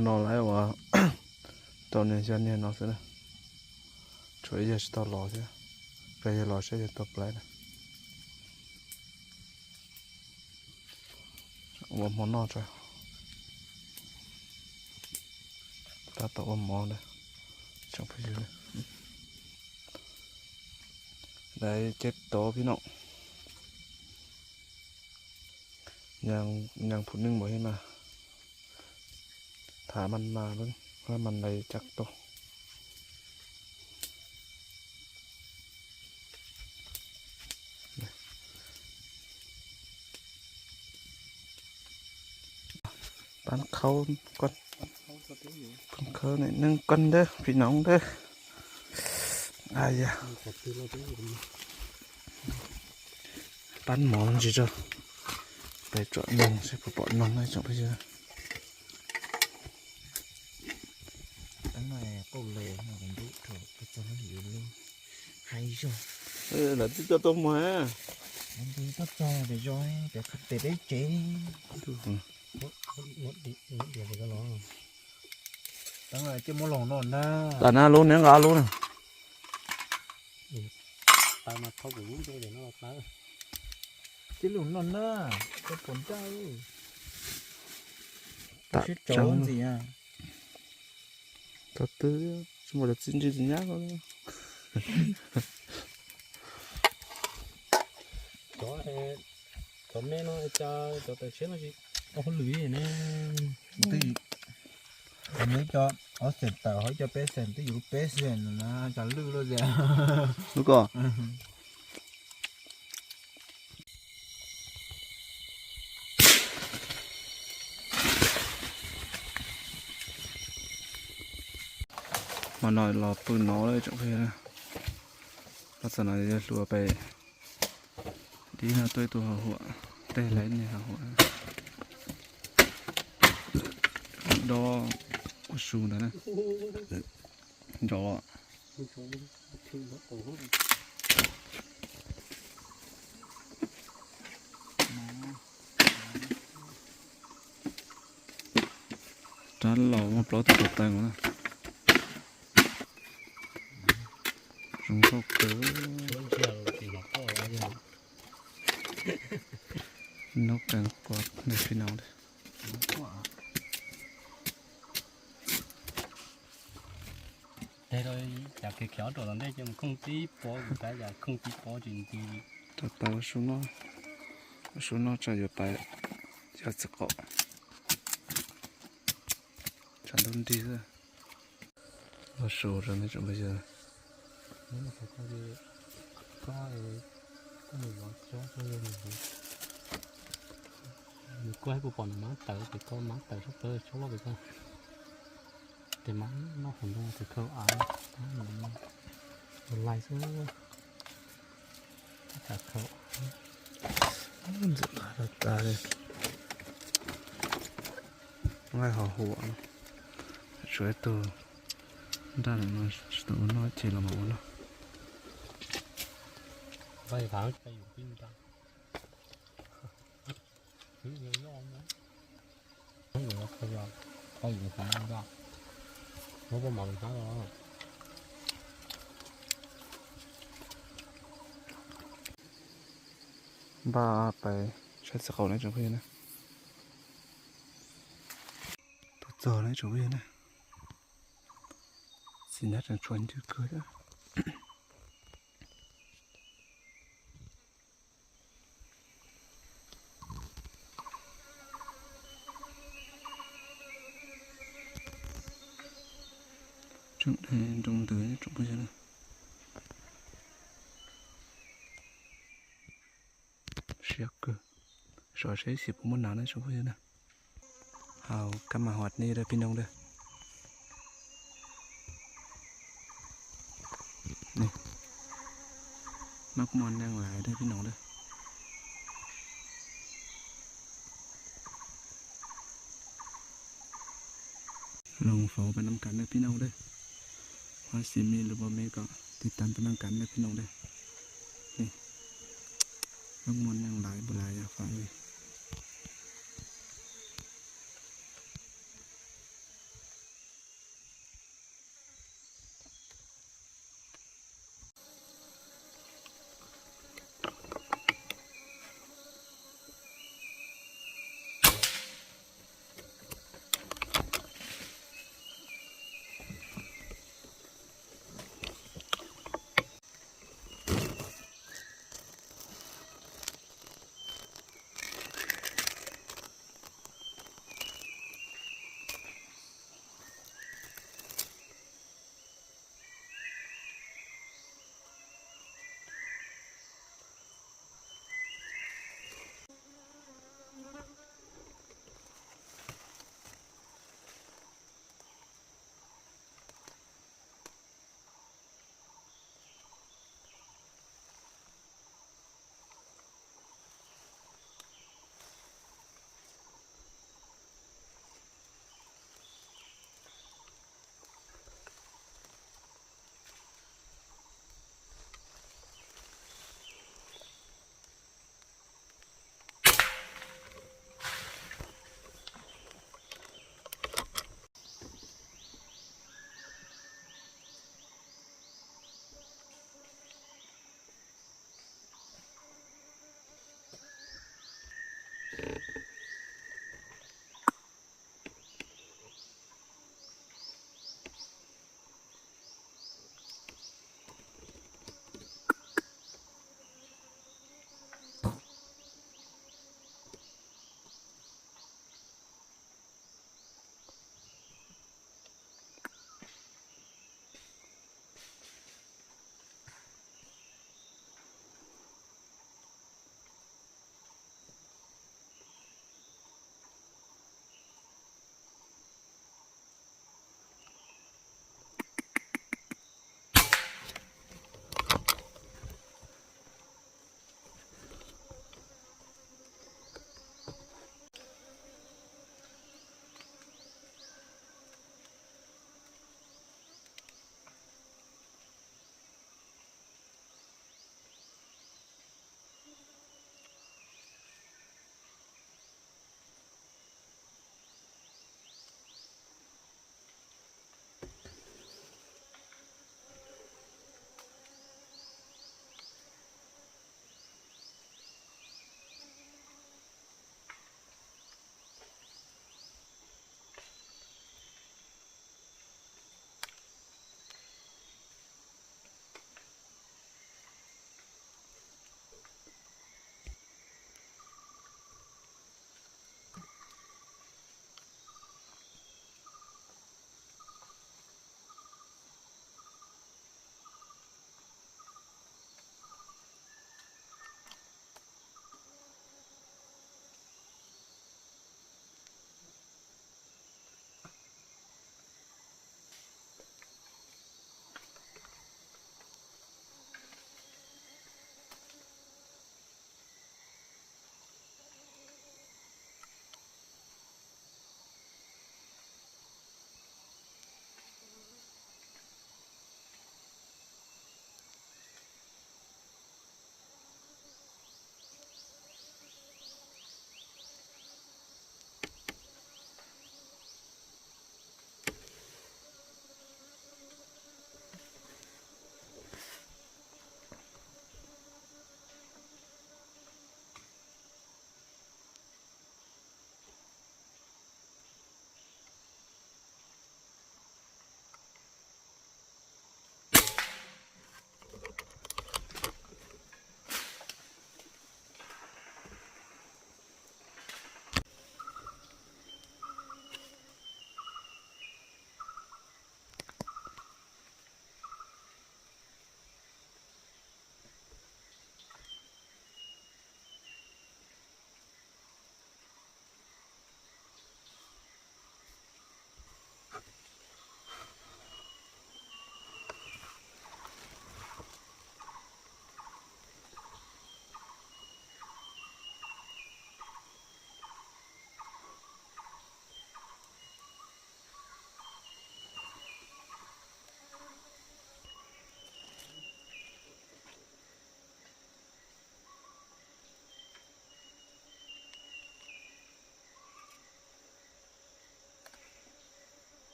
Nó nói là bảo tao nên cho nên nó sẽ là. Chủ yếu là tao lo chứ. Cái gì lo sẽ cho tao play này. Ôm món nó cho. Tao tao ôm món này. Chẳng phải gì nữa. Đấy, chết to พี่น้อง. ຍັງ ຍັງຜູ້ໜຶ່ງບໍ່ເຫັນມາ. ຖ້າມັນມາເບິ່ງວ່າມັນໄດ້ຈັກໂຕ. ປັ້ນເຂົ້າກ່ອນ ປັ້ນເຂົ້າໜ້ອຍໜຶ່ງກ່ອນເດີ ພີ່ນ້ອງເດີ. ອາຍາ ປັ້ນໝໍມັນຊິເຈົ້າ ໄປຈອດໜຶ່ງຊິບໍ່ປອດໜຶ່ງໄດ້ຈັກໄປເທື່ອ. ເອີ ລະຕິດຕໍ່ຕົວໝໍ ມັນດີຕໍ່ຈໍໄປຢອຍ ແຕ່ຄັນເຕະໄດ້ເຈ ໝົດ ໝົດ ໝົດດຽວກໍລອ ຕັ້ງຫຼາຍເຈັບໝໍຫຼອງນອນນະ ຕາໜ້າໂລນຍັງກໍອາໂລນະ. ຕາມາເຂົ້າໄປວຸ້ນໄປເລີຍເນາະ ຕາ ຊິຫຼຸນນອນເນີ ຈະຝົນເຈົ້າ ຕາຈັງຊິອາ ຕາຕື້ ສົມມຸດວ່າຊິນຈິນຍາກໍ ຈອແອ ຈອແມ່ເນາະ ຈາ ຈອແຕ່ເຊນເນາະ ຊິເອົາຄົນລຸຍແນ່ ຕິ ອັນນີ້ຈະເອົາເສັ້ນຕາ ເຮົາຈະເປເສັ້ນ ຕິຢູ່ເປເສັ້ນນະ ຈະລືໂລດແລ້ວ ລູກກໍ ມາໜ້ອຍລໍປືນເນາະເລີຍ ຈັກເທື່ອນະ ລັກສະນະຈະລົວໄປ. ດີນະ ຕົວ ຕົວຫົວ ແຕ່ໄລນີ້ຫົວ ດອກ ໂອ້ ສູງນະ ດອກ ຈານເຫຼົ່າມາເປົ່າຕົວແຕ່ງນະ ສົງເຂົ້າເກີ ນົກແກງກອດເດີພີ່ນ້ອງເດີ. ແຕ່ໂດຍຢາກຂຽວໆໂດດຕອນໃດຈຶ່ງຄົງຕີປໍຢູ່ ແຕ່ຢາກຄົງຕີປໍຈິງໆ ຕາຕາວຊູນໍ ຊູນໍຈະຢູ່ໄປ ຢາກສະເກາະ ຈະດົນດີເດີ. ມາໂຊດອັນນີ້ຈະມາເຈີ ມີກ້ອຍຜູ້ປອນມາເຕີໄປກໍມາເຕີຊອກເຕີຊອກລອບໄປກໍ ແຕ່ມານອກຫົນລົງໄປເຄີອາບໍ່ໄລ່ຊະ. ຕາເຂົ້າ ມັນຈະຂາດຕາເລີຍ ງ່າຍຫົວຫົວ ຊ່ວຍໂຕ ດ້ານມາໂຕນ້ອຍເຈລະມາເນາະ ໄປທາງໄປຢູ່ປີ້ງຕາ ບ້າໄປ ໃຊ້ສະເຂົາໃນຈັງເພນະ ຕົວຈໍໃນຈັງເພນະ ຊິນັດກັນຊວນຈື່ເກີດ. ຈັ່ງໃດດົງເດີ ຈົບໄປຊະນະ ຊຽກເກີ ຊອຍໃຊ້ສິບໝົດໜານະ ຈົບໄປຊະນະ. ເຮົາກັບມາຮອດນີ້ເດີພີ່ນ້ອງເດີ ນີ້ ມັກມ່ວນຢ່າງຫຼາຍເດີພີ່ນ້ອງເດີ ລອງເຝົ້າໄປນຳກັນເດີພີ່ນ້ອງເດີ ວ່າຊິມີຫຼືບໍ່ມີກໍຕິດຕາມໄປນຳກັນເດີພີ່ນ້ອງເດີ ນີ້ ມັກມ່ວນຢ່າງຫຼາຍບໍ່ຫຼາຍ ຢາກຝາກເລີຍ.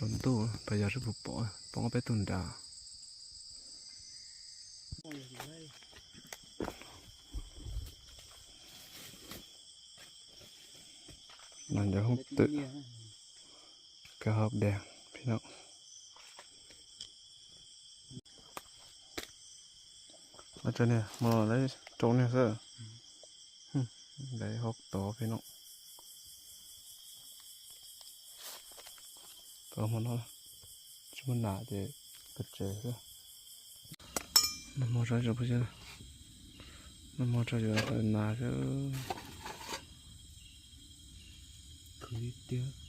ຕົ້ນຕູ້ ປະຢັດຜູ້ປໍ ປ້ອງເອົາໄປຕຸນດາ. ມັນຈະຫົກຕຶກ ກະຮອກແດງພີ່ນ້ອງ. ອາຈານນີ້ ມາໄດ້ຕົກນີ້ເຊີ ໄດ້ຫົກໂຕພີ່ນ້ອງ. ໂຕມັນເນາະ ຊິມັນໜາແຕ່ກະເຈີເດີ. ນະໂມຕັດສະ ພະຄະວະໂຕ ອະລະຫະໂຕ ສຳມາສຳພຸດທັດສະ ນະໂມຕັດສະ ພະຄະວະໂຕ ອະລະຫະໂຕ ສຳມາສຳພຸດທັດສະ.